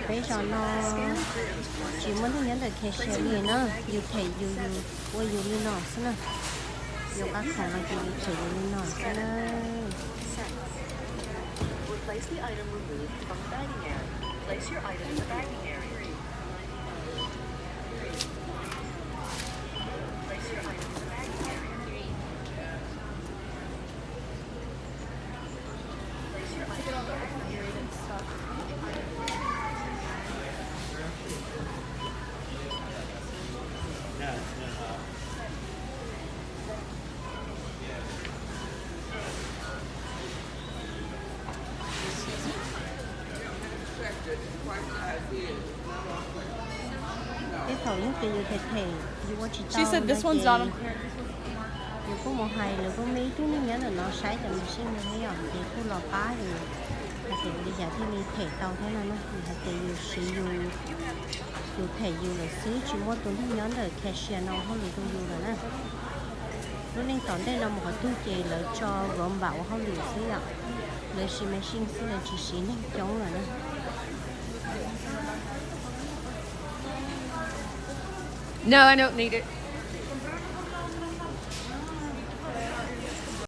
Peb zaum no tsis muaj neeg nyob ntawm cashier li na, yus them yus, yus ua yus li no xwb na. Yus qab khoom los ces yus them yus li no xwb na. Tej thaum yog tias yus them them yus ua tsis tau no ces yus kuj mus hais lawv kuj muaj ib tug neeg nyob ntawm no saib cov machine no thiab yom, ces kuj los pab yus hais tias ua li cas thiaj li them tau thiab no na. Yus hais tias yus siv yus, yus them yus lawm xwb, tsis muaj tus neeg nyob ntawm cashier no ua hauj lwm rau yus lawm na. Lub neej tom ntej no mus qhov twg ces lawv tso robot ua hauj lwm xwb yom, lawv siv machine xwb, lawv tsis siv neeg coob lawm na. No, I don't need it.